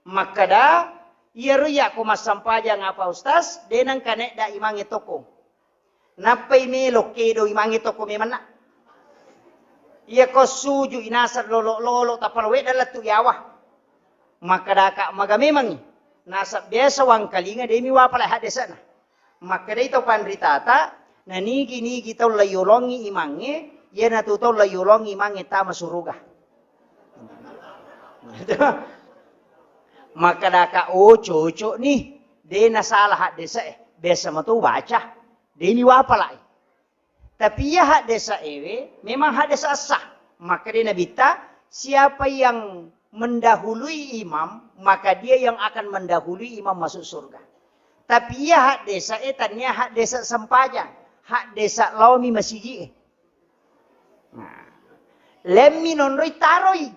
Makkeda, iyaro iya ko massampajang apa ustaz, de nengka nedda imangnge toko. Nappai melo kedo imangnge toko memanna. Iya ko suju inaseng lolo-lolo tappa wedda lettu yawa. Makkedaka maga memangngi. Nasab biasa wangkalinga demi wapala haddese'na. Makkedai tau panritata, nanigi-nigi tau laiyolongi imangnge, iyanatu tau laiyolongi imangnge tama suruga. Makkedaka, oh, cocok ni, de nasalah haddese'e, biasa mato baca, de ni wapalai. Tapi iya haddesa ewe memang haddesa sah. Makkeda Nabitta, siapa yang mendahului imam, maka dia yang akan mendahului imam masuk surga. Tapi iya haddesa e tania haddesa sempajang, haddesa laomi masigi e. Nah, lemmi nonroi taroi.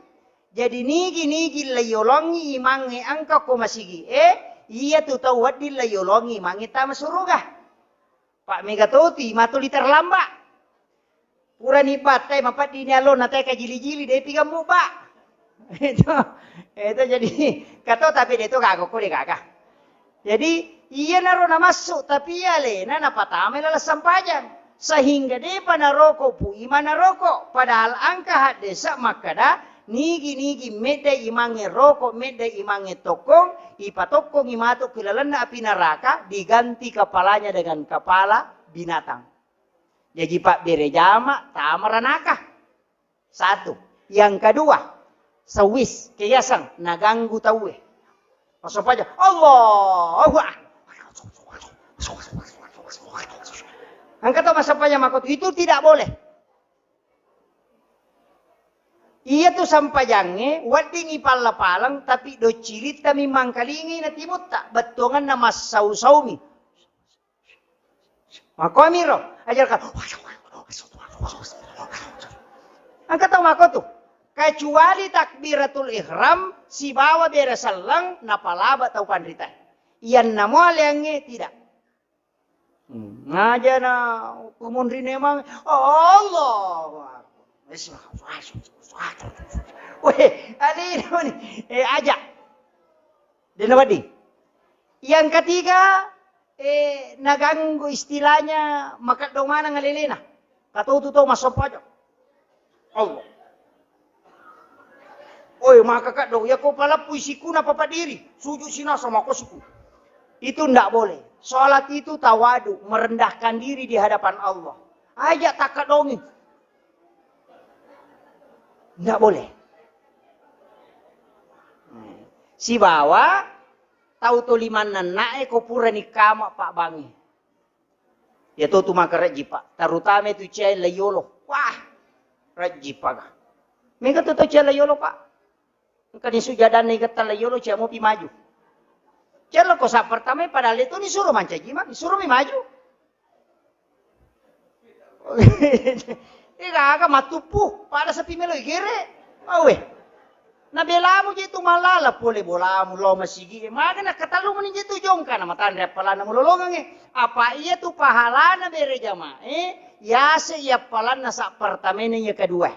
Jadi nigi-nigi laiyolongi imangnge engka ko masigi e, iya tu tau wedding laiyolongi imangnge tama suruga. Pak mega toti matuli terlambat. Purani battai mapeddini alona teka jili-jili depi gammu ba. Itu, itu jadi kato tapi de to gaga ko de gaga. Jadi iyanaro namassu tapi iya alena napatamai laleng sempajang. Sehingga depa naroko pu imana roko. Padahal engka haddesa makkeda nigi-nigi medda imangnge roko, medda imangnge tokkong, ipatokkongi matu ki lalenna api neraka, diganti kepalanya dengan kepala binatang. Jaji pabbere jama tama ranaka. Satu. Yang kedua, sewis, keaseng, naganggu tauwe. Massampajang, Allahu Akbar. Engka to massampajang makotu, itu tidak boleh. Iya tu sampajangnge weddingi palla-paleng, tapi doccilittami mangkalingi na timutta, bettuanganna massau-saumi. Makomiro, ajarkan. Engka tau makotu. Kecuali takbiratul ihram sibawa bere selleng napalaba tau panrita. Iyanna mo aleangnge tidak. Hmm, ngaja na kumunri nemang, Allahu Akbar. Weh, alina ni. Eh, aja. Dena wedding. Yang ketiga, eh, naganggu istilahnya makeddo maneng alelena. Katau tu tau massempajang. Allah. Oi, maka kaddo, ya ko paleppui sikuna papa diri, sujud sinasa mako siku. Itu ndak boleh. Salat itu tawadu, merendahkan diri di hadapan Allah. Aja takadongi. Ndak boleh. Sibawa tau to limanna na'e ko purani kama pabbangi. Ya to tu maka rejji, Pak. Terutama tu cia la yolo. Wah, rejji, Pak. Mega tu to cia la yolo, Pak. Engka ni sujadanna igetta la yolo, cia mopi maju. Cia lo ko sa pertama, padahal itu ni suruh mancaji, Mak. Suruh mi maju. Ega aga matuppu, pada sepi melo igere. Awe. Na belamu je tu malala pole bolamu lo masigi. Maga na katalu meni je tu jongka na matanre appalanna mulolongange. Apa iya tu pahalana bere jamae, yase iya appalanna sa pertamena iya kedua.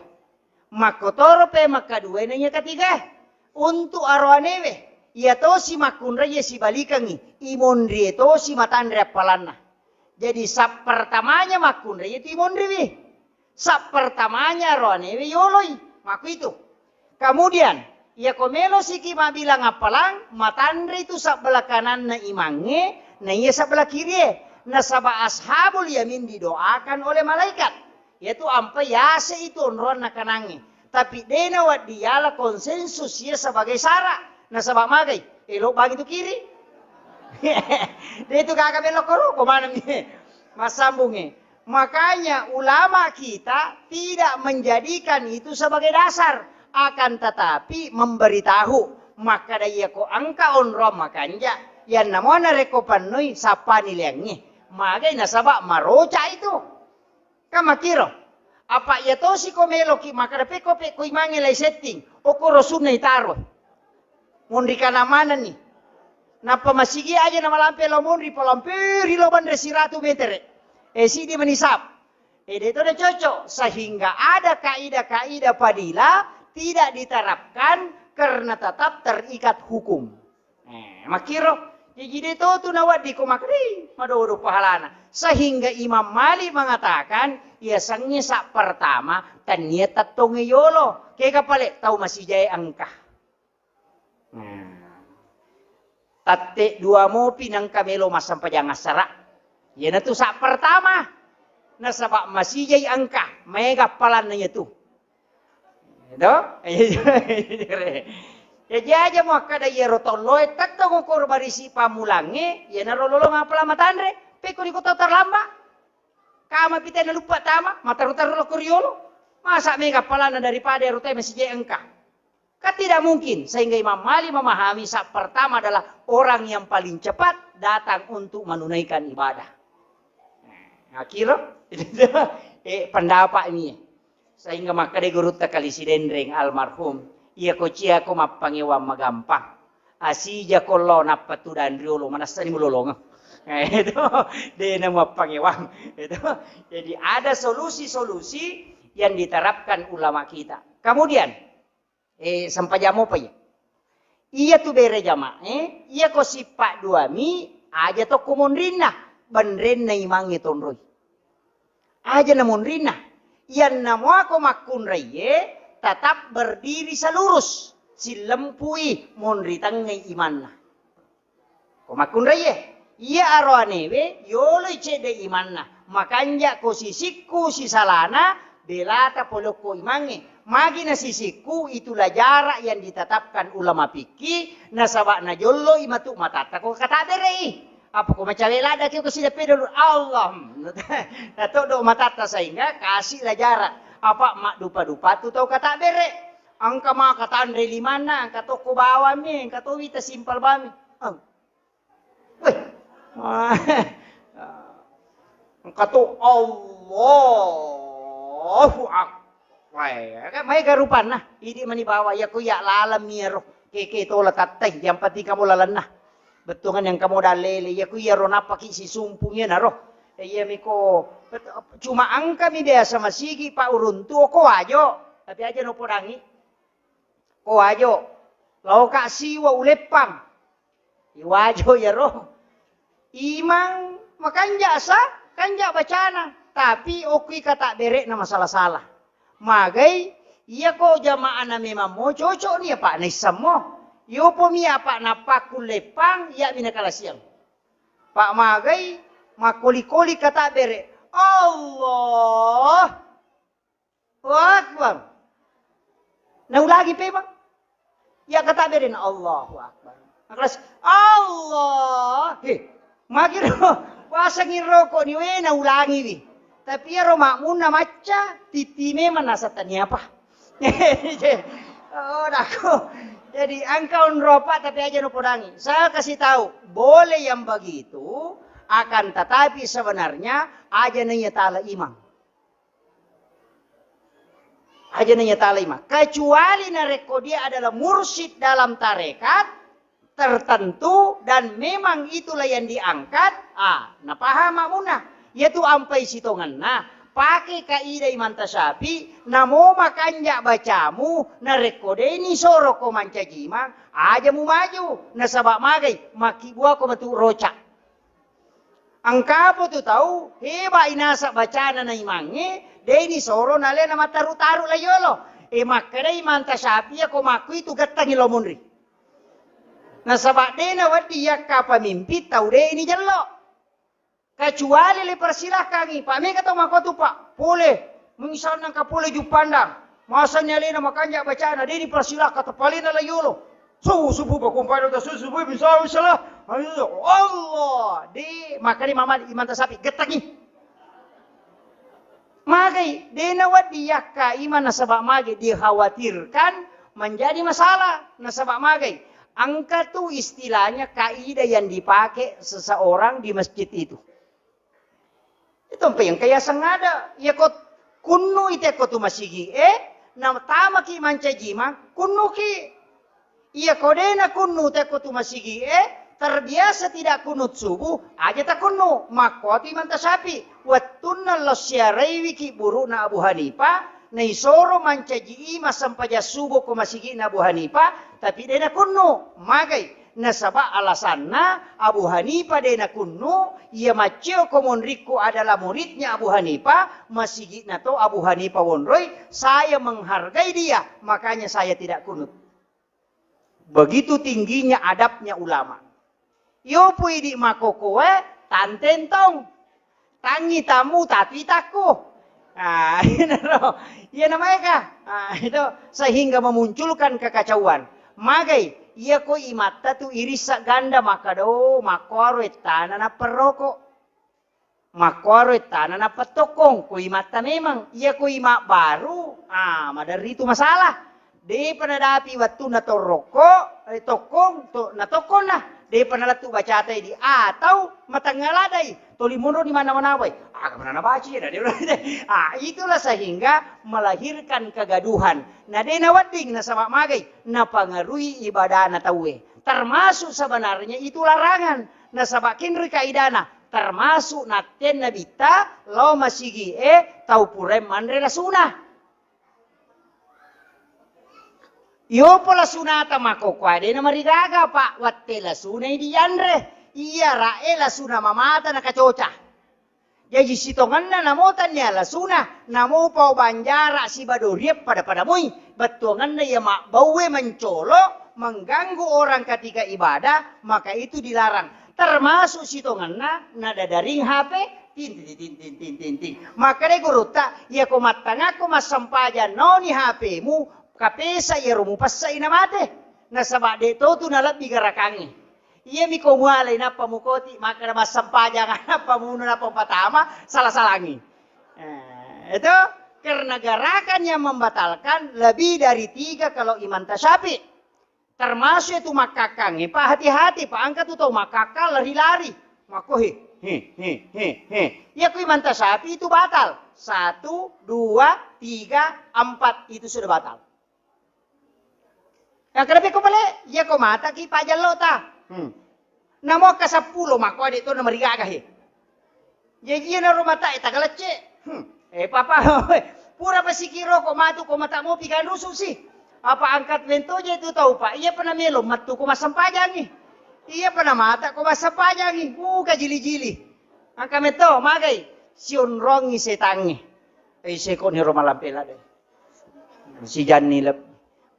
Makkotoro pe makkaduena iya ketiga. Untuk aroanewe, iya tosi makkunrai iya sibalikangi, imonrie tosi matanre appalanna. Jadi sa pertamanya makkunrai iya tu imonriwi. Sa pertamanya aroanewe yoloi. Makkuitu. Kemudian, iya ko melo siki mabilang appalang, matanre itu sabbelah kananna imangnge, na iya sabbelah kirie. Nasaba ashabul yamin didoakan oleh malaikat. Yaitu ampe yase itu onroanna kanangnge. Tapi dena waddi yala konsensus iya sebagai sara. Nasaba magai, elo bagi tu kiri. De itu gaga melo koro, ko maneng massambungnge. Makanya ulama kita tidak menjadikan itu sebagai dasar, akan tetapi memberitahu. Makkada iya ko engka onroang makanja, yanna mona rekko pannoi sappani leangnge. Magai nasaba maroca itu. Kan makkiro. Apa iya tosi ko meloki makkada pekko pekko imangnge lai setting. Okoro sunna itaro. Monri kana manenni. Nappa masigi aja na malampe lao monri, palamperi lao banre siratu metere. Eh, sidi manisab. Eh, de to de cocok. Sehingga ada kaidah-kaidah fadilah tidak diterapkan karena tetap terikat hukum. Eh, makkiro. Jaji de to tu nawedding ko makkeda, "Ih, madodo pahalana." Sehingga Imam Malik mengatakan, yasengnge sa pertama, tennia tettongnge yolo. Kega pale tau masijae engka. Nah. Tette dua mopi nengka melo massempajang assara. Iyanatu sa pertama. Nasaba masijai engka, maega appalanna iyatu. To? Jaji aja muakkeda iyaro tolloe tettong ukur barisi pammulangnge, iyanaro lolong appalang matanre, pekko iko tau terlambat. Kama pite naluppa tama, mataru-taru lokko riolo. Masa mega appalanna daripada ero te masijai engka. Kan tidak mungkin, sehingga Imam Malik memahami sa pertama adalah orang yang paling cepat datang untuk menunaikan ibadah. Nah, kira? Eh, pendapat ini. Sehingga makkeda gurutta Kali Sidenreng almarhum, iya ko cia ko mappangewang magampang. Asija ko lo nappa tudang riolo, manassani mulolongeng. Eh, itu, dena mappangewang. Itu. Jadi ada solusi-solusi yang diterapkan ulama kita. Kemudian, eh, sempajang mopa iya. Iya tu bere jamae, iya ko sippa duami, aja tokko monrinna, benrenna imangnge tonroi. Aja na monrinna. Iyanna muako makkunraiye, tetap berdiri selurus, sillempui monri tengngai imanna. Ko makkunraiye, iya aroanewe yoloi cedde imanna, makanja ko sisikku sisalana, belata polokko imangnge. Magi na sisikku, itulah jarak yang ditetapkan ulama fikih, nasaba najolloi matu matatta ko katabere'i. Apa ko macawe ladaki ko sideppe dulu, Allah. Natoddo matatta sehingga kasihlah jarak. Apa maddupa-dupa tu tau katabere. Engka maka tanre limanna, engka tokko bawammi, engka to wita simpel bami. Eng. Weh. Engka to Allahu Akbar. Wah, kan maega rupanna. Idi mani bawa, iya ko iya lalemmi iyaro. Keke tola tattai, yang penting kamu lalenna. Bettuangan yang kamu dalele, iya ko iyaro nappaki sisumpung iyanaro. Iya miko, cuma engkami biasa masigi pa uruntu ko Wajo. Tapi aja no podangi. Ko Wajo. Laoka siwa uleppang. I Wajo iyaro. Imang makanja sa, kanja bacana, tapi okki kata bere'na masala-sala. Magai, iyako jama'ana memang mo cocokni, apa naissammo. Yopomi apa nappakkulleppang, iyami nakalasiang. Pak magai, makkoli-koli kata bere. Allah. Allahu Akbar. Naulangi pe, Bang. Ya, kata bere na, "Allahu Akbar." Nakras, "Allah." He, magiro, pasangi rokok ni, we, naulangi wi. Tapi ero makmunna macca, titi memang nasa tania apa. Oh, dako. Jadi, engka onro apa, tapi aja no podangi. Saya kasih tahu, boleh yang begitu, akan tetapi sebenarnya aja nanya tala imang. Aja nanya tala imang. Kecuali narekko dia adalah mursyid dalam tarekat tertentu dan memang itulah yang diangkat, ah, napaham makmunna. Yaitu ampai sitongenna, pake kaidah Imam Tasyafi, namo makanja bacamu, narekko deni soro ko mancaji imang, aja mu maju, nasaba magai, makkibua ko matu roca. Engkapo tu tau, heba inasa bacana na imangnge, deni soro nalena mataru-taru la yolo. E, makkedai Imam Tasyafi, ko makku itu gettangi lo munri. Nasaba dena wedding yakka pemimpin tau deni jello. Kecuali le persilakangi, Pak, mega tau makotu, Pak. Pole, misalnya engka pole Juppandang. Masanni alena makanja bacana, deni persilakka tepalena la yolo. Su, subuh bakumpai dota su, subuh bisa, bisa lah. Ayo, Allah, de, makanya mama Imam Tasyafi, gettangi. Magai, dena wedding yakka imang nasaba magai dikhawatirkan menjadi masalah. Nasaba magai, engka tu istilahnya kaidah yang dipakai seseorang di masjid itu. Itu mpe yang kaya sengada. Iya ko kunnu ite ko tu masigi e, na tamaki mancaji imang, kunnu ki. Iya ko dena kunnu te ko tu masigi e, terbiasa tidak kunut subuh, aja ta kunnu. Makko tu Imam Tasyafi, wettunna lo siaraiwi ki burukna Abu Hanifah, naisoro mancaji imang sempajang subuh ko masigi na Abu Hanifah, tapi dena kunnu. Magai. Nasaba alasanna Abu Hanifah de nakunnu, iya macceo ko monrikku adalah muridnya Abu Hanifah, masigi'na to Abu Hanifah wonroi, saya menghargai dia, makanya saya tidak kunut. Begitu tingginya adabnya ulama. Yopo idi makokoe, tantentong. Tangi tamu tapi takku. Ah, iyanaro. Iya namaeka. Ah, itu sehingga memunculkan kekacauan. Magai, iya ko imatta tu irissa ganda makkada, oh, makkuaro ettana napperroko. Makkuaro ettana nappettokong. Ko imatta memang. Iya ko imak baru, ah, maderri tu masalah. Depa nadapi wettunna torokko, eh, tokkong, to-, natokkonna. Depa nalettu bacata idi. Atau matengnga ladai. Toli monro di mana-mana, boy. Aga mana nabaca ya, dia bilang. Ah, itulah sehingga melahirkan kegaduhan. Na de nawedding nasaba magai, napangarui ibadana tauwe. Termasuk sebenarnya itu larangan. Nasaba kinri kaidana, termasuk natten nabitta, lao masigi e, tau purae manre lasuna. Iyopo lasunata makkokkoe de namarigaga, Pak, wette lasunai dianre. Iyara'e lasuna mamata nakacoca. Jaji sitongenna namo tannia lasuna, namo pao banjara siba doriang pada-pada moi. Bettuangenna iya mabbauwe mencolo, mengganggu orang ketika ibadah, maka itu dilarang. Termasuk sitongenna nadadaring H P, ting, ting, ting. Makkedai gurutta, iyako mattangakko massempajang naoni H P-mu, kapesa iyaro mupessai namate. Nasaba de totu nalebbi garakangnge. Iyami ko mualai nappa mukoti, makkeda massempajang, nappa muno, nappa mupatama, sala-salangi. Eh, itu karena gerakan yang membatalkan lebih dari tiga kalau Imam Tasyafi. Termasuk itu makkakkangnge, Pak, hati-hati, Pak, engka tu tau makkakkang lari-lari. Makko he, he, he, he, he. Iya ku Imam Tasyafi itu batal. Satu, dua, tiga, empat itu sudah batal. Yang kedua ko pale, iya ko mata ki pajallo ta. Hmm. Namo ka seppulo makko ade to namarigaga he. Jaji iyana ro matae tagalecce. Hmm. Eh, papa, pura pasikiro ko matu ko mata mopi ganrusu si. Apa angkat mentoje tu tau, Pak? Iya pernah melo matu ko massempajangi. Iya pa namata ko massapajangi, muga jili-jili. Angka metto magai sionrongi setangnge. Eh, seko niro malampe ladde. Sijanni lebbi.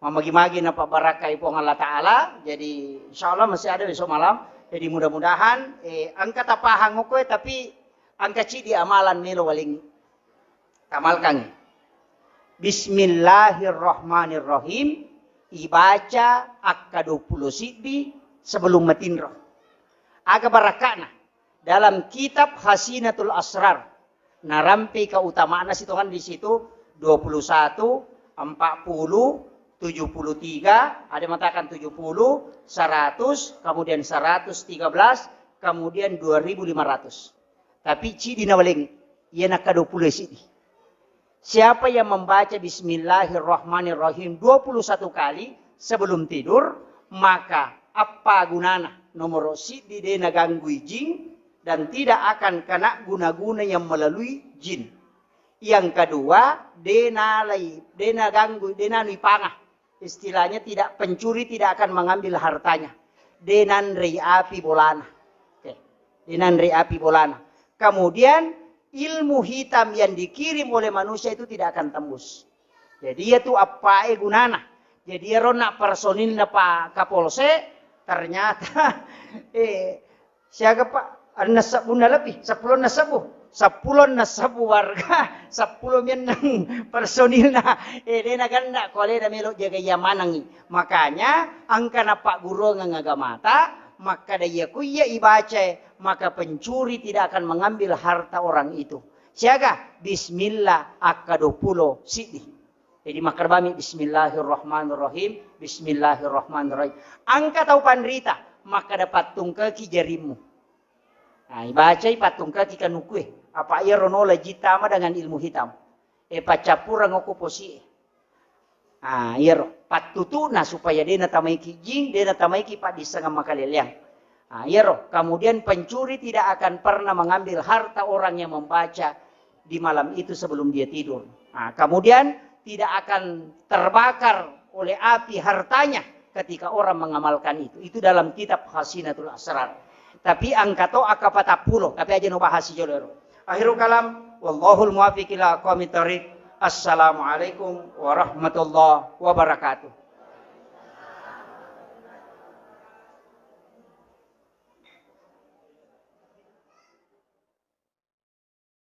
Mamagi-magi napabarakai Puang Allah Ta'ala. Jadi, insya Allah masih ada besok malam. Jadi, mudah-mudahan, eh, engka tapahang okko, eh, tapi engka cidi amalan melo walengi. Tamalkangi. Bismillahirrahmanirrahim. Ibaca akka dua puluh siddi sebelum matinro. Aga barakana? Dalam kitab Hasinatul Asrar, narampe keutamaanna sitongan di situ, dua puluh satu, empat puluh, tujuh puluh tiga, ada mengatakan tujuh puluh, seratus, kemudian seratus tiga belas, kemudian dua ribu lima ratus. Tapi cidi nawaleng, iya nakka dua puluh siddi. Siapa yang membaca Bismillahirrahmanirrahim dua puluh satu kali sebelum tidur, maka apa gunana? Nomor siddi, de naganggui jin dan tidak akan kena guna-guna yang melalui jin. Yang kedua, de nalai, de naganggui, de nanui pangah. Istilahnya tidak, pencuri tidak akan mengambil hartanya. De nanrei api bolana. Oke. De nanrei api bolana. Kemudian ilmu hitam yang dikirim oleh manusia itu tidak akan tembus. Jadi iya tu appae gunana. Jadi iyaro na personilna Pak Kapolsek, ternyata eh siaga Pak, enneng sebbunna lebih, seppulo enneng sebbu, seppulo enneng sebbu warga, seppulo mienneng personilna. Eh, de naganna ko alena melo jaga iya manengi. Makanya engka nappagguruangeng agamata, makkada iya ku iya ibacae, maka pencuri tidak akan mengambil harta orang itu. Siaga, bismillah akka dua puluh siddi. Jadi makkada bami, bismillahirrahmanirrahim, bismillahirrahmanirrahim. Engka tau panrita, makkada pattungkeki jarimmu. Nah, ibacai pattungkeki kanukue. Apa iyaro nola jin tama dengan ilmu hitam. Eh, paccappureng okko posie. Ah, iyaro pattutuna supaya de natamaiki jin, de natamaiki paddissengeng makaleleang. Ah, iyaro. Kemudian pencuri tidak akan pernah mengambil harta orang yang membaca di malam itu sebelum dia tidur. Ah, kemudian tidak akan terbakar oleh api hartanya ketika orang mengamalkan itu. Itu dalam kitab Hasinatul Asrar. Tapi engka to akka patappulo, tapi aja no bahas jolo ero. Akhirul kalam, wallahul muwaffiq ila aqwamit thariq. Assalamualaikum warahmatullahi wabarakatuh.